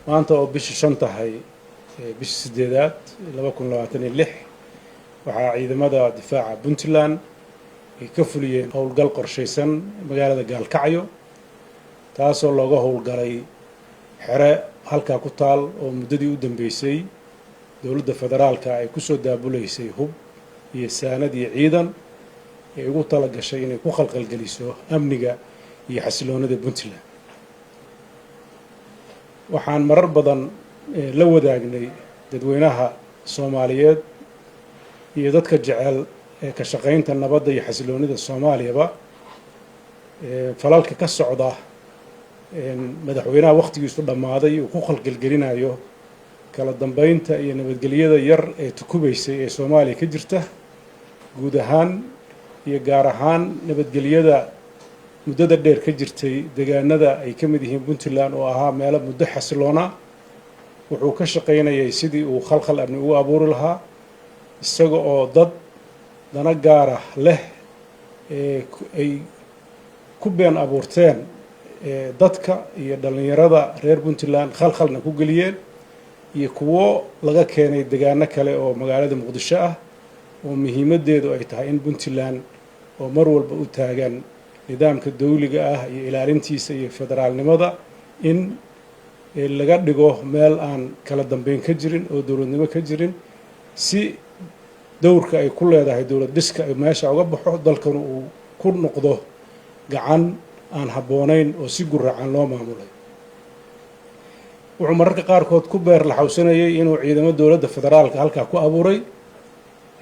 Maanta oo bisha 5 tahay, bisha 8aad 2026, waxaa ciidamada difaaca Puntland ay ka fuliyeen howlgal qorshaysan magaalada Gaalkacyo, taasoo looga howlgalay xere halkaa ku taal oo muddadii u dambeysay dowladda federaalka ay kusoo daabuleysay hub iyo saanad iyo ciidan ay ugu tala gashay inay ku khalkhalgeliso amniga iyo xasiloonida Puntland. Waxaan marar badan la wadaagnay dadweynaha Soomaaliyeed iyo dadka jecel ee ka shaqaynta nabadda iyo xasiloonida Soomaaliyaba falalka ka socda madaxweynaha wakhtigiisu dhammaaday uu ku khalkhalgelinayo kala dambeynta iyo nabadgelyada yar ee tukubaysay ee Soomaaliya ka jirta guud ahaan, iyo gaar ahaan nabadgelyada muddada dheer ka jirtay deegaanada ay ka mid yihiin Puntland oo ahaa meelo muddo xasiloona. Wuxuu ka shaqaynayay sidii uu khalkhal amni ugu abuuri lahaa, isaga oo dad dana gaara leh ee ay ku been abuurteen dadka iyo dhallinyarada reer Puntland, khalkhalna ku geliyeen, iyo kuwo laga keenay degaano kale oo magaalada Muqdisho ah, oo muhiimaddeedu ay tahay in Puntland oo mar walba u taagan nidaamka dawliga ah iyo ilaalintiisa iyo federaalnimada in laga dhigo meel aan kala dambeyn ka jirin oo dowladnimo ka jirin, si dowrka ay ku leedahay dowlad dhiska ay meesha uga baxo, dalkanu uu ku noqdo gacan aan habboonayn oo si guracan loo maamulay. Wuxuu mararka qaarkood ku beer laxawsanayay inuu ciidamo dowladda federaalka halkaa ku abuuray.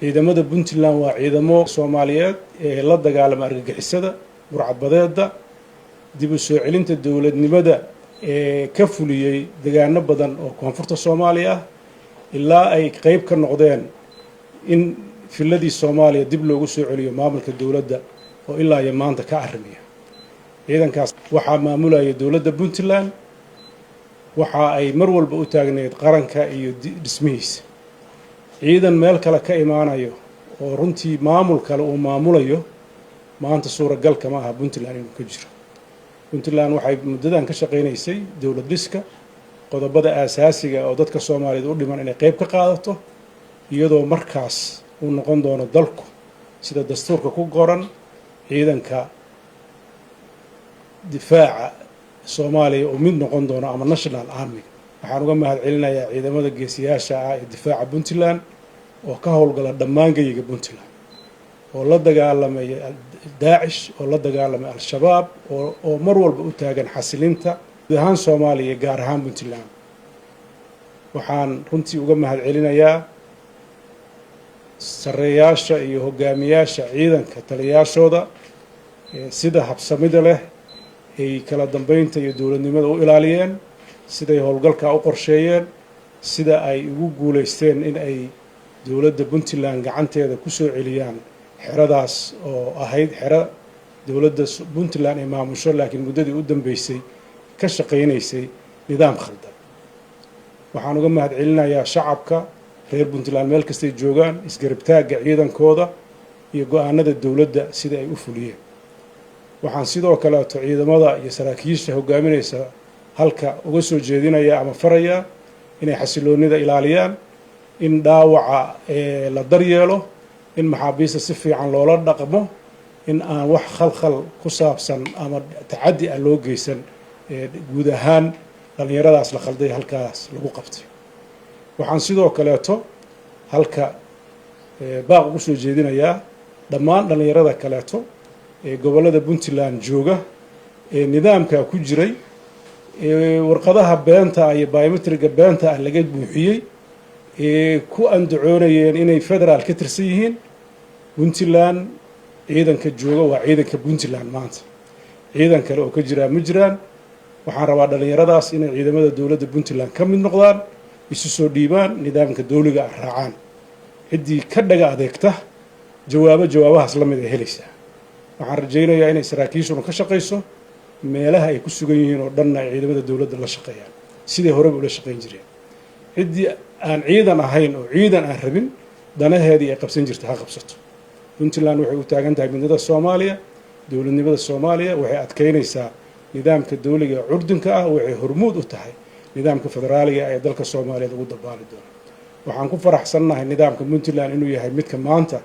Ciidamada Puntland waa ciidamo Soomaaliyeed ee la dagaalama argagixisada, burcadbadeedda, dib u soo celinta dowladnimada ee ka fuliyey degaano badan oo koonfurta Soomaaliya ah, ilaa ay qeyb ka noqdeen in filladii Soomaaliya dib loogu soo celiyo maamulka dowladda oo ilaa iyo maanta ka arrimiya. Ciidankaas waxaa maamulaya dowladda Puntland. Waxa ay mar walba u taagneyd qaranka iyo dhismihiisa. Ciidan meel kale ka imaanayo oo runtii maamul kale uu maamulayo maanta suuragal kama aha Puntland inuu ka jiro. Puntland waxay muddadan ka shaqaynaysay dowlad dhiska, qodobada aasaasiga oo dadka Soomaaliyeed u dhiman inay qeyb ka qaadato, iyadoo markaas uu noqon doono dalku sida dastuurka ku qoran ciidanka difaaca Soomaaliya uu mid noqon doono ama national army. Waxaan uga mahad celinayaa ciidamada geesiyaasha ah ee difaaca Puntland oo ka howlgala dhammaan geyiga Puntland, oo la dagaalamaya Daacish, oo la dagaalamay Al-Shabaab, oo mar walba u taagan xasilinta guud ahaan Soomaaliya, gaar ahaan Puntland. Waxaan runtii uga mahad celinayaa sarreeyaasha iyo hogaamiyaasha ciidanka, taliyayaashooda, sida habsamida leh ay kala dambeynta iyo dowladnimada u ilaaliyeen, siday howlgalkaa u qorsheeyeen, sida ay ugu guulaysteen in ay dowladda Puntland gacanteeda ku soo celiyaan xeradaas oo ahayd xero dowladda Puntland ay maamusho, laakiin muddadii u dambeysay ka shaqaynaysay nidaam khaldan. Waxaan uga mahad celinayaa shacabka reer Puntland meel kastay joogaan isgarabtaagga ciidankooda iyo go-aanada dowladda sida ay u fuliyeen. Waxaan sidoo kaleeto ciidamada iyo saraakiisha hogaaminaysa halka uga soo jeedinayaa ama farayaa inay xasiloonida ilaaliyaan, in dhaawaca la daryeelo, in maxaabiista si fiican loola dhaqmo, in aan wax khalkhal ku saabsan ama tacaddi ah loo geysan guud ahaan dhallinyaradaas la khalday halkaas lagu qabtay. Waxaan sidoo kaleeto halka baaq ugu soo jeedinayaa dhammaan dhallinyarada kaleeto ee gobollada Puntland jooga ee nidaamka ku jiray, ee warqadaha beenta ah iyo biometric-ga beenta ah laga buuxiyey, ee ku andacoonayeen inay federaal ka tirsan yihiin. Puntland ciidanka jooga waa ciidanka Puntland maanta, ciidan kale oo ka jiraa ma jiraan. Waxaan rabaa dhallinyaradaas inay ciidamada dowladda Puntland ka mid noqdaan, isu soo dhiibaan, nidaamka dowliga ah raacaan. Ciddii ka dhaga adeegta jawaabo jawaabahaas la mid ay helaysaa. Waxaan rajaynayaa inay saraakiishuna ka shaqayso meelaha ay ku sugan yihiin oo dhanna ay ciidamada dowladda la shaqeeyaan siday horeba ula shaqayn jireen. Ciddii aan ciidan ahayn oo ciidan aan rabin, danaheedii ay qabsan jirta ha qabsato. Puntland waxay u taagan tahay midnimada Soomaaliya, dowladnimada Soomaaliya. Waxay adkeynaysaa nidaamka dowliga ee curdinka ah. Waxay hormuud u tahay Nidaamka federaaliga ee dalka Soomaaliyeed ugu dabaali doono. Waxaan ku faraxsannahay nidaamka Puntland inuu yahay midka maanta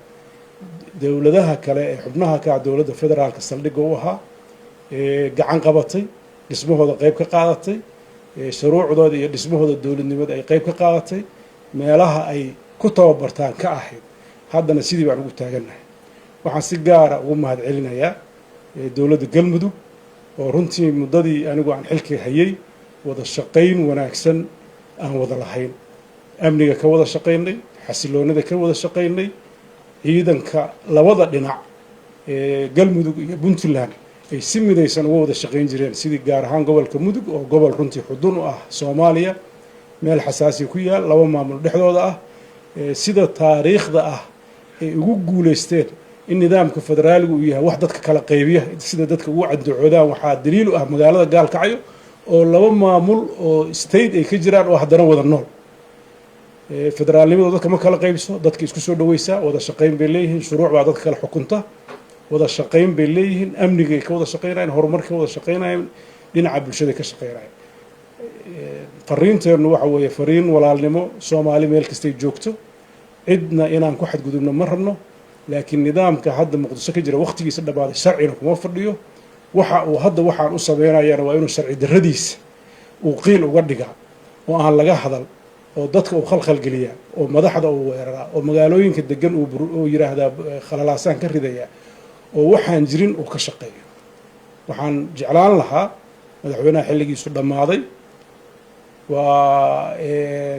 dowladaha kale ee xubnaha ka ah dowladda federaalka saldhigga u ahaa, gacan qabatay, dhismahooda qayb ka qaadatay, shuruucdooda iyo dhismahooda dowladnimada ay qayb ka qaadatay, meelaha ay ku tababartaan ka ahayd. Haddana sidii baan ugu taagannahay. Waxaan si gaara ugu mahad celinayaa dowladda Galmudug oo runtii muddadii anigu aan xilka hayay wada shaqayn wanaagsan aan wada lahayn, amniga ka wada shaqaynay, xasiloonida ka wada shaqaynay. Ciidanka labada dhinac ee Galmudug iyo Puntland ay si midaysan uga wada shaqayn jireen sidii, gaar ahaan gobolka Mudug oo gobol runtii xudun u ah Soomaaliya, meel xasaasiya ku yaal, laba maamul dhexdooda ah, sida taariikhda ah ay ugu guulaysteen in nidaamka federaaligu uu yahay wax dadka kala qaybiya, sida dadka ugu candacoodaan waxaa daliil u ah magaalada Gaalkacyo oo laba maamul oo state ay ka jiraan oo haddana wada nool. Federaalnimadu dadka ma kala qaybso, dadka isku soo dhaweysaa. Wada shaqayn bay leeyihiin, shuruuc baa dadka kala xukunta, wada shaqayn bay leeyihiin, amnigay ka wada shaqaynayaan, horumarka wada shaqaynayaan, dhinaca bulshaday ka shaqaynayaan. Fariinteennu waxa weeye fariin walaalnimo. Soomaali meel kastay joogto, cidna inaan ku xadgudubno ma rabno, laakiin nidaamka hadda Muqdisho ka jira waqtigiisa dhammaaday, sharcina kuma fadhiyo. Waxa uu hadda waxaan u sameynayana waa inuu sharci darradiisa uu qiil uga dhigaa oo aan laga hadal, oo dadka uu khalkhalgeliyaa, oo madaxda uu weeraraa, oo magaalooyinka degan uu yidhaahdaa khalalaasaan ka ridayaa, oo waxaan jirin uu ka shaqeeyo. Waxaan jeclaan lahaa madaxweynaha xilligiisu dhammaaday, waa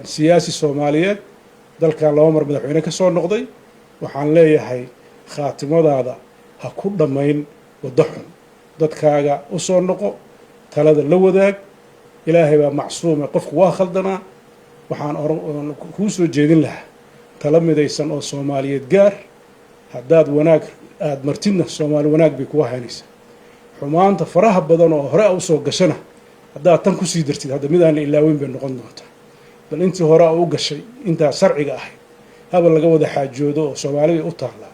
siyaasi Soomaaliyeed, dalkan laba mar madaxweyne ka soo noqday, waxaan leeyahay khaatimadaada ha ku dhammayn waddo xun. Dadkaaga u soo noqo, talada la wadaag. Ilaahay baa macsuume, qofku waa khaldanaa. Waxaan kuu soo jeedin lahaa tala midaysan oo Soomaaliyeed gaar. Haddaad wanaag aada martidna, Soomaali wanaag bay kuga haynaysaa. Xumaanta faraha badan oo hore a usoo gashana haddaad tan kusii dartid, hadda midaan la ilaaweyn bay noqon doontaa. Bal intii hore a u gashay, intaa sharciga ahayd haba laga wada xaajoodo oo Soomaali bay u taallaa,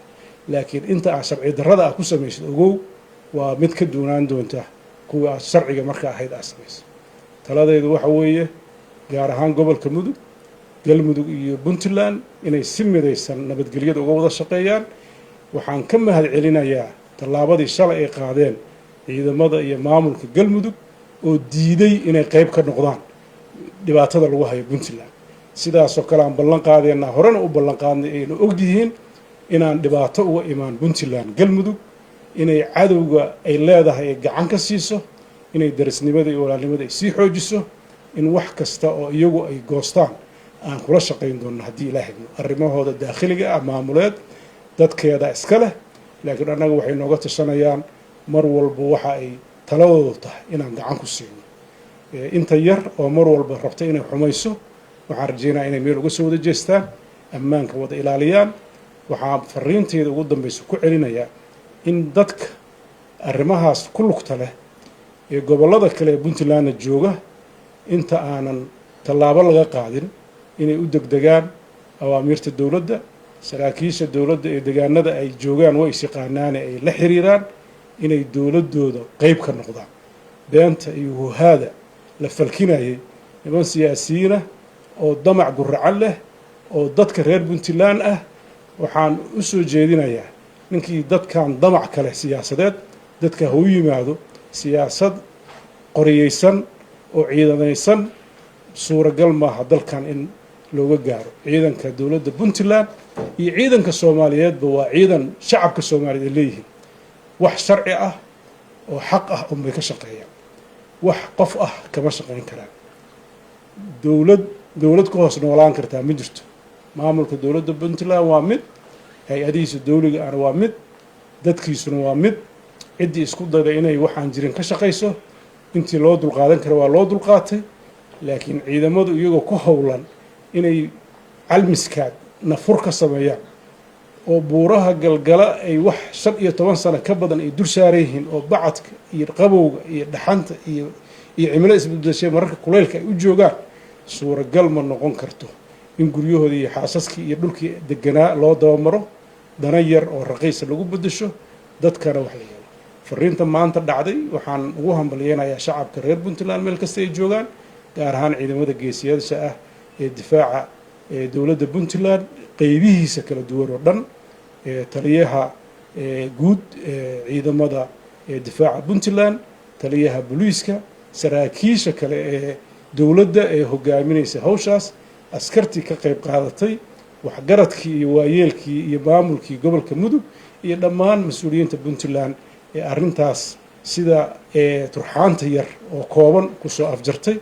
laakiin inta aad sharci darrada ah ku samaysid, ogow, waa mid ka duunaan doonta kuwii aad sharciga marka ahayd aad samaysay. Taladaydu waxa weeye, gaar ahaan gobolka Mudug, Galmudug iyo Puntland inay si midaysan nabadgelyada uga wada shaqeeyaan. Waxaan ka mahad celinayaa tallaabadii shalay ay qaadeen ciidamada iyo maamulka Galmudug oo diiday inay qayb ka noqdaan dhibaatada lagu hayo Puntland. Sidaasoo kale aan ballan qaadeenaa, horena u ballan qaadnay, ayna og yihiin inaan dhibaato uga imaan Puntland Galmudug, inay cadowga ay leedahay ay gacan ka siiso, inay darisnimada iyo walaalnimada ay sii xoojiso, in wax kasta oo iyagu ay goostaan aan kula shaqayn doonno haddii Ilaah idmo. Arrimahooda daakhiliga ah maamuleed dadkeeda iska leh, laakiin annaga waxay nooga tashanayaan mar walba waxa ay taladoodu tahay inaan gacan ku siino. Inta yar oo mar walba rabta inay xumayso, waxaan rajeynaya inay meel uga soo wada jeestaan, ammaanka wada ilaaliyaan. Waxaan fariinteyda ugu dambaysa ku celinayaa in dadka arrimahaas ku lugta leh ee gobollada kale ee Puntlandna jooga, inta aanan tallaabo laga qaadin, inay u degdegaan awaamiirta dowladda. Saraakiisha dowladda ee degaanada ay joogaan way is yaqaanaane ay la xiriiraan, inay dowladdooda qeyb ka noqdaan. Beenta iyo huhaada la falkinayay niman siyaasiyiinah oo damac guracan leh oo dadka reer Puntland ah, waxaan u soo jeedinayaa ninkii dadkan damac kale siyaasadeed, dadka ha u yimaado. Siyaasad qoriyeysan oo ciidamaysan suuragal maaha dalkan in looga gaaro. Ciidanka dowladda Puntland iyo ciidanka Soomaaliyeedba waa ciidan shacabka Soomaaliyeed ay leeyihiin. Wax sharci ah oo xaq ah unbay ka shaqeeyaan, wax qof ah kama shaqayn karaan. Dowlad dowlad ka hoos noolaan kartaa ma jirto. Maamulka dowladda Puntland waa mid, hay-adihiisa dowliga ahna waa mid, dadkiisuna waa mid. Ciddii isku dayda inay waxaan jirin ka shaqayso, intii loo dulqaadan kara waa loo dulqaatay, laakiin ciidamadu iyagoo ku howlan inay Calmiskaad nafur ka sameeyaan oo buuraha Galgala ay wax 15 sano ka badan ay dul saaran yihiin, oo bacadka iyo qabowga iyo dhaxanta iyo cimilo isbedeshay, mararka kuleylka ay u joogaan, suuragal ma noqon karto in guryahooda iyo xaasaskii iyo dhulkii deganaa loo dabamaro, dana yar oo raqiisa lagu beddesho, dadkana wax la yeelo. Fariinta maanta dhacday waxaan ugu hambalyeynayaa shacabka reer Puntland meel kasta ay joogaan. Gaar ahaan ciidamada geesiyaasha ah ee difaaca ee dowladda Puntland qeybihiisa kala duwan oo dhan, taliyaha guud ciidamada ee difaaca Puntland, taliyaha booliiska, saraakiisha kale ee dowladda ee hogaaminaysa hawshaas, askartii ka qayb qaadatay, waxgaradkii iyo waayeelkii iyo maamulkii gobolka Mudug iyo dhammaan mas-uuliyiinta Puntland ee arrintaas sida turxaanta yar oo kooban kusoo afjartay.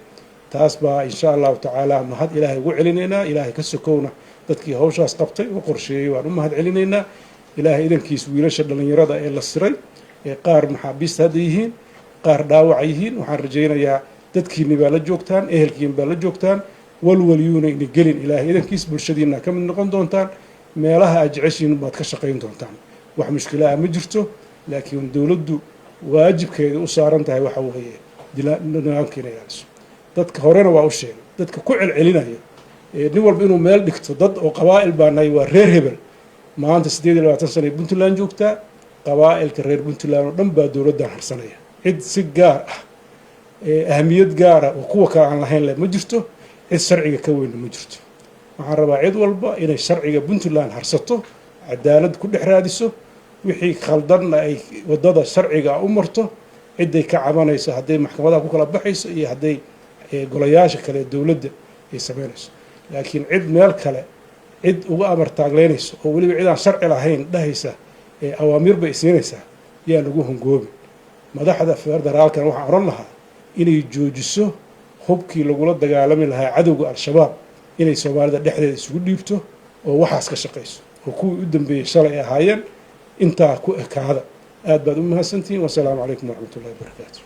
Taas baa insha Allahu tacaala mahad Ilaahay ugu celinaynaa. Ilaahay ka sokowna dadkii hawshaas qabtay oo qorsheeyey waan u mahad celinaynaa. Ilaahay idankiis, wiilasha dhallinyarada ee la siray ee qaar maxaabiista hadda yihiin, qaar dhaawaca yihiin, waxaan rajaynayaa dadkiinni baa la joogtaan, ehelkiin baa la joogtaan, walwalyuuna ina gelin. Ilaahay idankiis bulshadiina ka mid noqon doontaan, meelaha aad jeceshiin baad ka shaqayn doontaan, wax mushkila ah ma jirto. Laakiin dowladdu waajibkeeda u saaran tahay waxa weeye nidaamka inay ilaaliso. Dadka horena waa u sheegay, dadka ku celcelinaya nin walba inuu meel dhigto dad oo qabaa'il baa nahay, waa reer hebel. Maanta 28 sana ay Puntland joogtaa. Qabaa'ilka reer Puntland oo dhan baa dowladdan harsanaya. Cid si gaar ah ahamiyad gaara oo kuwa kale aan lahayn le ma jirto, cid sharciga ka weynna ma jirto. Waxaan rabaa cid walba inay sharciga Puntland harsato, cadaalad ku dhex raadiso, wixii khaldanna ay waddada sharciga u marto. Cidday ka cabanayso, hadday maxkamadaha ku kala baxayso iyo hadday golayaasha kale dowladda ay samaynayso. Laakiin cid meel kale cid uga amar taagleynayso oo weliba cid aan sharci lahayn dhahaysa awaamiir bay isiinaysaa, yaa lagu hongoobin. Madaxda federaalkana waxaan odhan lahaa inay joojiso hubkii lagula dagaalami lahaa cadowga Al-Shabaab, inay Soomaalida dhexdeeda isugu dhiibto oo waxaas ka shaqayso oo kuwii u dambeeyey shalay ay ahaayeen. Intaa ku ekaada. Aad baad u mahadsantihiin. Wasalaamu calaykum waraxmatullahi wabarakaatu.